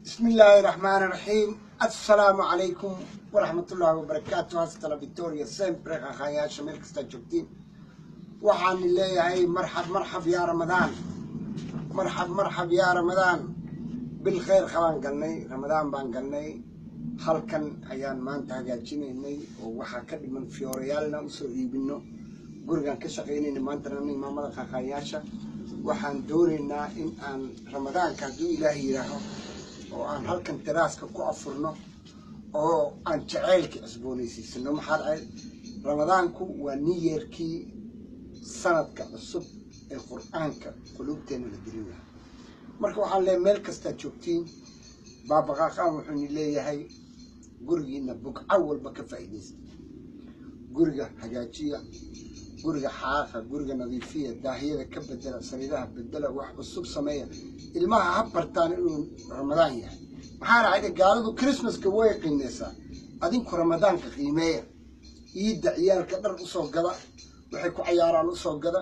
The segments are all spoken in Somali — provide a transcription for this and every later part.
بسم الله الرحمن الرحيم. السلام عليكم ورحمة الله وبركاته. Hasta la victoria siempre. Qaqaayaasha meel kastaa joogtiin, waxaan leeyahay marxab marxab yaa Ramadaan, marxab marxab yaa Ramadaan. Bil khayr qabaan galnay, Ramadaan baan galnay. Halkan ayaan maanta hagaajinaynay oo waxaa ka dhiman fiyoorayaalna usoo iibino. Gurigaan ka shaqaynayna maantana imaamada qaqaayaasha. Waxaan doonaynaa in aan Ramadaanka, hadduu Ilaahay yidhaaho, oo aan halkan teraaska ku afurno oo aan jaceylka cusboonaysiisano. Maxaa dhacay? Ramadaanku waa new yearkii, sanadka cusub ee Qur-aanka quluubteena la gelin lahaa. Marka waxaan leeyahay, meel kastaad joogtiin, Baabaqaaqaan wuxuuni leeyahay gurigiina bugco walba ka faa'iidaysta. Guriga hagaajiya, guriga xaaqa, guriga nadiifiya, daahiyada ka bedela, sariiraha bedela, wax cusub sameeya. Ilmaha ha bartaan inuu Ramadaan yahay. Maxaa dhacay? Gaaladu Christmaska way qiimeysaa, adinku Ramadaanka qiimeeya. Iidda ciyaalka dhar usoo gada, waxay ku cayaaraan usoo gada.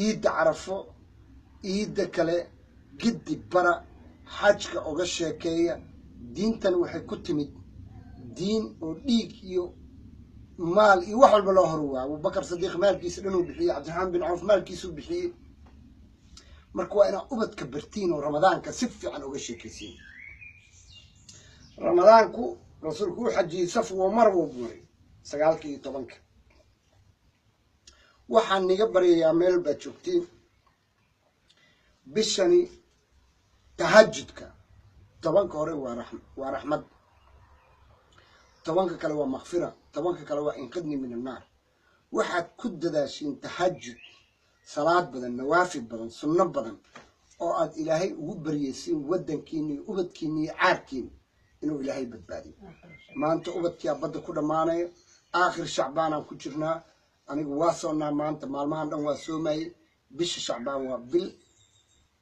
Iidda Carafo, iidda kale, giddi bara, xajka uga sheekeeya. Diintan waxay ku timid diin oo dhiig iyo maal iyo wax walba loo horuwaa. Abubakar Sadiiq maalkiisa dhanuu bixiyey, Cabdiraxmaan bin Cawf maalkiisuu bixiyey. Marka waa inaa ubadka bartiin oo Ramadaanka si fiican uga sheekaysiin. Ramadaanku Rasuulku u xajiyey Saf wa Marwa buuray 9-ka iyo 10-ka. Waxaan niga baryayaa, meel baad joogtiin, bishani tahajudka 10-ka hore waa raxmad, 10-ka kale waa makfira, 10-ka kale waa inqidni min annaar. Waxaad ku dadaashiin tahajud, salaad badan, nawaafil badan, sunno badan, oo aad Ilaahay ugu baryaysiin waddankiina iyo ubadkiina iyo caarkiina inuu Ilaahay badbaadiyo. Maanta ubadkiyaa badda ku dhammaanayo. Aakhir Shacbaanaan ku jirnaa. Anigu waa soonnaa maanta, maalmahan dhan waa soomayey. Bisha Shacbaan waa bil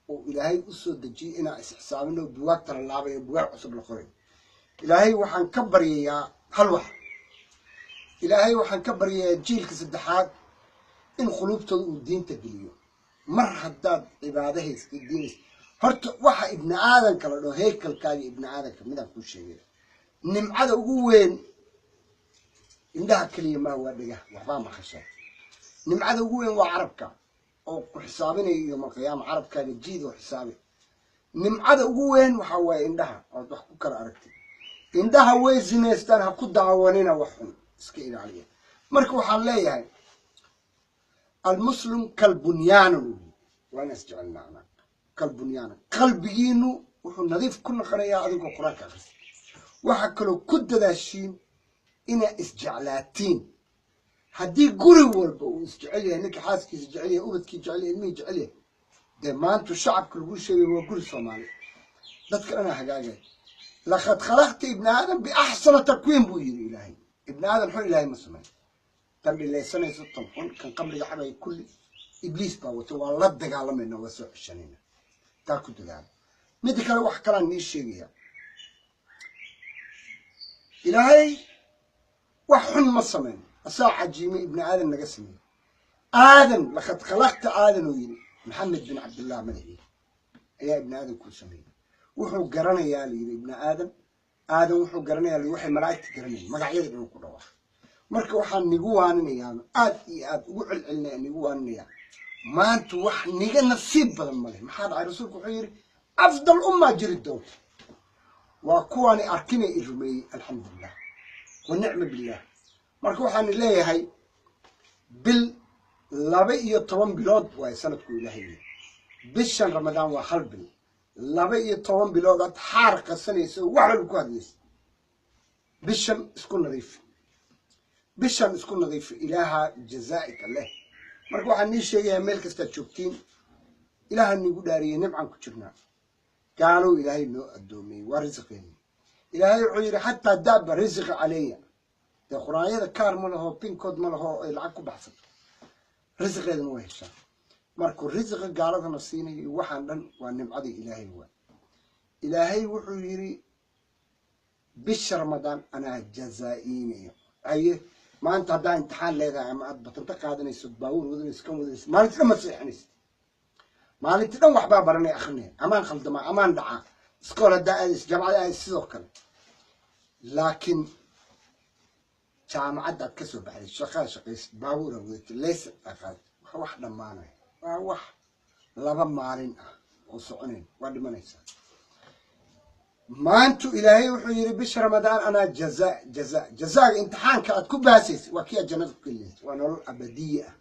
oo Ilaahay u soo dejiyey inaan is-xisaabino, buwaagta la laabayo, buwaag cusub la qoray. Ilaahay waxaan ka baryayaa hal wax. Ilaahay waxaan ka baryayaa jiilka saddexaad in quluubtooda uu diinta geliyo. Mar haddaad cibaado haystid, diinaysa horta waxa ibni aadanka la dhaho, heykalkaaga ibni aadanka midaan kuu sheegay, nimcada ugu weyn indhaha keliya maa, waa dhegah, waxbaa maqashaa. Nimcada ugu weyn waa carabka oo ku xisaabinayo yowmalqiyaama. Carabkaaga jiid oo xisaabi. Nimcada ugu weyn waxaa waaye indhaha ood wax ku kala aragtay. Indhaha way zinaystaan, ha ku daawanina wax xun, iska ilaaliya. Marka waxaan leeyahay, almuslim kalbunyaana, waa inaas jecelnaana kalbunyaana. Qalbigiinu wuxuu nadiif ku noqonayaa adigoo Qur-aanka akhrisa. Waxaa kaloo ku dadaashiin inaa isjeclaatiin. Haddii guri walba uu isjecel yahay, ninka xaaskiisa jecel yahay, ubadkii jecel yahay, ilmihii jecel yahay, dee maantu shacabka lagu sheegay waa guri Soomaali, dadka dhanaa hagaagaya. Laqad khalaqta ibna aadam biaxsana takwiim, buu yidhi Ilaahay. Ibna aadam xun Ilaahay ma samayn. Tan dhilaysanayso, tan xun, kan qamriga xabaya, kulli Ibliis baa wato. Waa la dagaalamayna, waa soo ceshanayna. Taa ku dadaala. Midda kale, wax kalaan nii sheegaya: Ilaahay wax xun ma samayn, asaa cajiimay ibni aadam naga sameeyey. Aadan, laqad khalaqta aadan, uu yidhi. Maxamed bin Cabdillah madaxii ayaa ibni aadam kuu sameeyey. Wuxuu garanayaa, la yidhi, ibni aadam aadan wuxuu garanayaa, la waxay malaa'igta garanayan, magacyada inuu ku dhawaaqo. Marka waxaan nigu waaninayaa, aad iyo aad ugu celcelinaya, nigu waaninayaa, maanta wax niga nasiib badan male. Maxaa dhacay? Rasuulku wuxuu yidhi, afdal ummaa jiri doonta waa kuwaani arkinay i rumeeyey. Alxamdulilah wa nicma billah. Marka waxaan leeyahay, bil 12 bilood waay sanadku Ilaahay yiri. Bishan Ramadaan waa hal bil, 12 bilood aad xaar qasanaysa oo wax walba ku hadlaysa. Bishan isku nadiifi, bishan isku nadiifi, Ilaaha jazaa'ika leh. Marka waxaan nii sheegayaa, meel kastaad joogtiin, Ilaaha nigu dhaariyey, nimcan ku jirnaa. Gaalow Ilaahay noo addoomiyey, waa risiqeeni. Ilaahay wuxuu yidhi, xataa daaba risiqa caleya. Dee quraanyada kaar ma laho, pinkood ma laho ay lacag ku baxsato, risiqeedana way heshaa. Markuu risiqa gaaladana siinayo, waxaan dhan waa nimcadii Ilaahay. Waa Ilaahay wuxuu yidhi, bisha Ramadaan anaa jazaa'iinayo. Haye, maanta haddaa imtixaan leedahay ama aad batanto qaadanayso, baawur wadanayso, kan wadanayso, maalinti dhan ma seexanaysid, maalinti dhan waxbaa baranaya, akrinaya, amaan khaldamaa, amaan dhacaa. Iskool haddaa aadaysa, jaamacad aadaysa, sidoo kale. Laakiin jaamacaddaad ka soo baxday, shaqaa shaqaysid, baabuura wadatay, laysan aqaad, wax dhammaanaya waa wax 2 maalin ah oo soconayn, waa dhimanaysaa. Maantu Ilaahay wuxuu yidhi bisha Ramadaan anaa jaza jaza jazaaga imtixaanka aad ku baasaysa waa kii aad jannada ku gelinaysa. Waa nolol abadiye ah,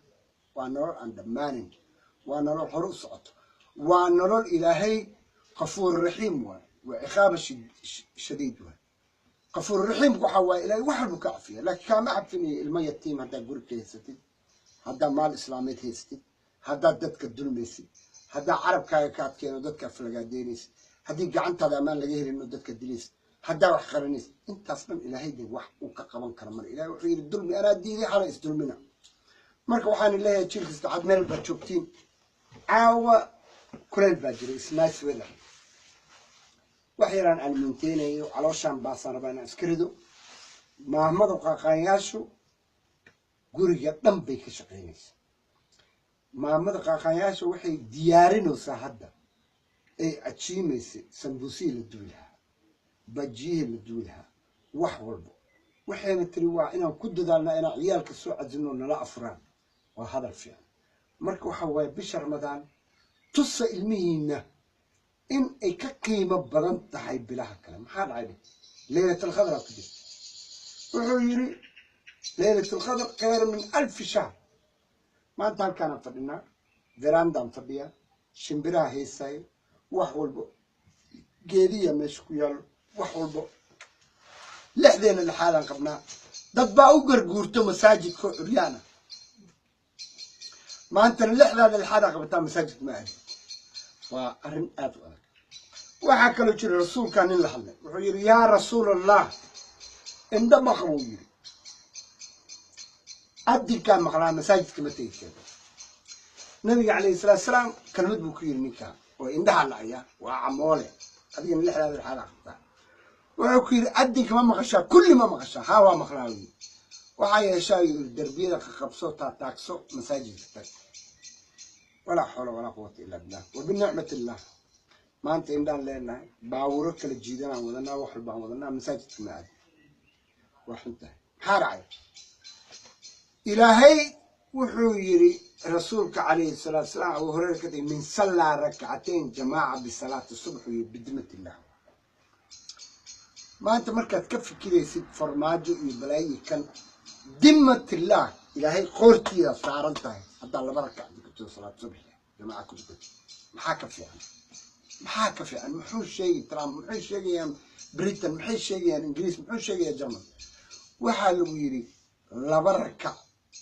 waa nolol aan dhammaanin, waa nolol hore u socoto, waa nolol Ilaahay qafuur raxiim waay, waa ciqaaba shadiid waay. Qafuur raxiimku waxaa waaye Ilaahay wax walbu ka cafiya, laakiin kaama cafinayo ilmo yatiim haddaa guri ka haysatid, haddaa maal islaameed haysatid, haddaad dadka dulmaysid, haddaa carabkaaga ka adkeeno dadka aflagaadeynaysid, haddii gacantaada ammaan laga helin oo dadka dilaysid, haddaa wax qaranaysid, intaas dhan Ilaahay de wax uu ka qaban kara male. Ilahay wuxuu yidhi dulmi anaa diiday, xala isdulmina. Marka waxaan leeyahay jiilka saddexaad meel baad joogtiin, caawa kuleyl baa jiray, is nice weather, wax yaraan almiinteynayo, calooshaan baasaan rabaa inaan iska rido. Maahmada qaaqaanyaashu guriga dhan bay ka shaqaynaysaa. Maamada qaaqaanyaasha waxay diyaarinaysaa hadda ay cajiimaysay sambuusihii la duwi lahaa, bajiyihii la duwi lahaa, wax walbo. Waxayna tiri waa inaan ku dadaalnaa inaan ciyaalka soo cajino nala afuraan. Waa hadal fiican. Marka waxa waaye bisha Ramadaan tusa ilmihiina in ay ka qiimo badan tahay bilaha kale. Maxaa dhacay? Leylat alqadr aad ku jirta. Wuxuu yidhi leylat alqadr khayr min 1000 shahr. Maanta halkaanaan fadhinaa, verandaan fadhiyaa, shimbiraha heesaayo, wax walbo, geediya meesha ku yaallo, wax walbo, lixdeena lixaadaan qabnaa. Dad baa u garguurto masaajidka oo curyaana. Maantana lixdaada lixaadaa qabataa, masaajid ma aadin. Waa arrin aad u adag. Waxaa kaloo jira rasuulkaa nin la hadlay, wuxuu yidhi yaa rasuul Allah, indho ma qabo, uu yidhi, adinkaa maqlaa, masaajidka ma tegi karo. Nabiga calayhi salaatu salaam kelmad buu ku yidhi ninkaa oo indhaha la'aya, waa camoole, adigana lixdaada lixaadaa qabtaa. Wuxuu ku yidhi adinka ma maqashaa? Kulli ma maqashaa? Haa, waa maqlaa, uu yidhi. Waxaa yeeshaa, yidhi, derbiyada qaqabso, taataagso, masaajidka tag. Walaa xawla walaa quwata illaa billah. Wa binicmat illah maanta indhaan leenahay, baawuro kala jiidanaan wadanaa, wax walbaan wadanaa, masaajidka ma aadin. Waa xun tahay. Maxaa dhacay? Ilaahay wuxuu yidhi rasuulka calayhi salaatu salaam, Abu Hureyra ka tagay, min sallaa rakcatain jamaaca bisalaati subx iyo bidimmat illah. Maanta markaad ka fikiraysid farmaajo iyo balaayi kan, dimmatillah Ilaahay qoortiida saaran tahay haddaa 2 rakac dukato salaad subxi jamaaca ku dukato. Maxaa ka fiican? Maxaa ka fiican? Muxuu sheegi Trump? Muxuu sheegayaan Britain? Maxay sheegayaan Ingiriis? Muxuu sheegayaa German? Waxaa lagu yidhi 2 rakac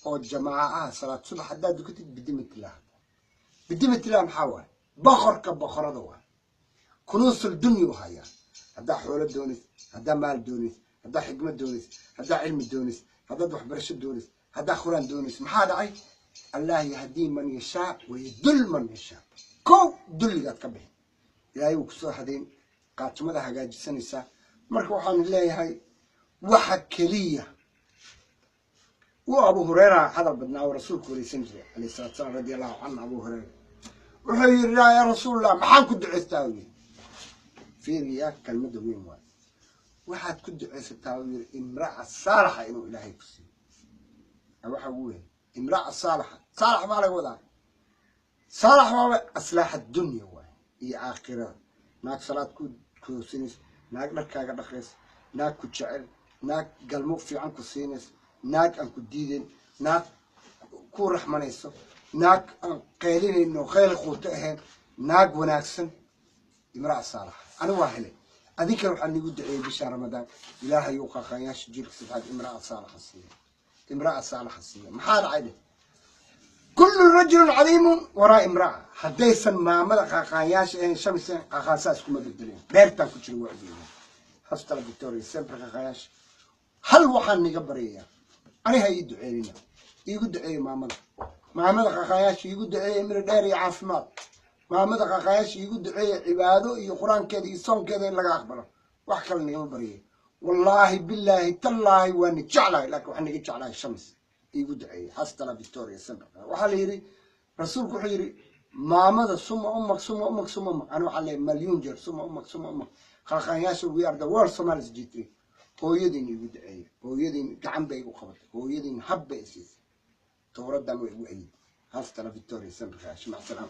oo jamaaca ah salaad subax haddaad dukatid, bidimmatillah. Bidimmatillah maxaa waaye? Boqorka boqorada waay, kunuusul dunya u hayaa. Haddaa xoolo doonays, haddaa maal doonays, haddaa xikmad doonays, haddaa cilmi doonays, haddaad waxbarasho doonays, haddaa quraan doonays. Maxaa dhacay? Allah yahdii man yashaa wayadul man yashaa. Kow dulligaad ka bixi, Ilaahay wuu kusoo hadayn, qaatumada hagaajisanaysaa. Marka waxaan leeyahay waxa keliya wuu Abu Hureyra hadal badnaa oo rasuulku wareysan jiray calayhi salatu salaam, radia allahu canhu. Abu Hureyra wuxuu yidhi yaa rasuulallah, maxaan ku ducaystaa? Uu yidhi fiiriya kelmadda weyn waay. Waxaad ku ducaysataa, uu yidhi, imra'a saalaxa inuu Ilaahay ku siiyo. Waxa ugu weyn imra'a saalaxa. Saalax maa laga wadaa? Saalax waaba aslaax addunya waay iyo aakhirada. Naag salaad ku koosinaysa, naag dharkaaga dhaqaysa, naag ku jecel, naag galmo fiican ku siinaysa, naag aan ku diidayn, naag ku raxmanayso, naag aan qaylinayno, khayl quuto ahayn, naag wanaagsan, imra'a saalaxa. Ani waa helay. Adinkana waxaa nigu duceeyey bisha Ramadaan Ilaahay uu qaaqaanyaasha jiilka saddexaad imra'a saalaxa siiya, imra'a saalaxa siiya. Maxaa dhacay dheh? Kullu rajulin cadiimun waraa imra'a. Haddaysan maamada qaaqaanyaasha ahayn, shamisen qaaqaansaa iskuma bedeleen. Beertaan ku jira waa ogeynaa. Hastala victoria sempre qaaqaanyaasha. Hal waxaan niga baryayaa, ani ha ii duceynina, iigu duceeya maamada. Maamada qaaqaanyaasha iigu duceeya miro dheer iyo caafimaad. Maamada qaaqaanyaasha iigu duceeya cibaado iyo qur-aankeeda iyo soonkeeda in laga aqbalo. Wax kale nigama baryaya. Wallaahi bilaahi tallaahi waa ni jeclahay, laakiin waxaan niga jeclahay Shams. Iigu duceeyey. Hastala victoria sempre. Waxaa la yidhi rasuulku wuxuu yidhi Maamada suma umak, suma umak, suma umak. Ani waxaa leeyahay malyuun jeer suma umak, suma umak. Khaqaanyaasha, we are the world Somalis G3. Hooyadiin igu duceeya. Hooyadiin gacan bay igu qabatay. Hooyadiin hab bay isiisay. Towradan way igu ayiday. Hasta la victoria sempre. Mac salaam.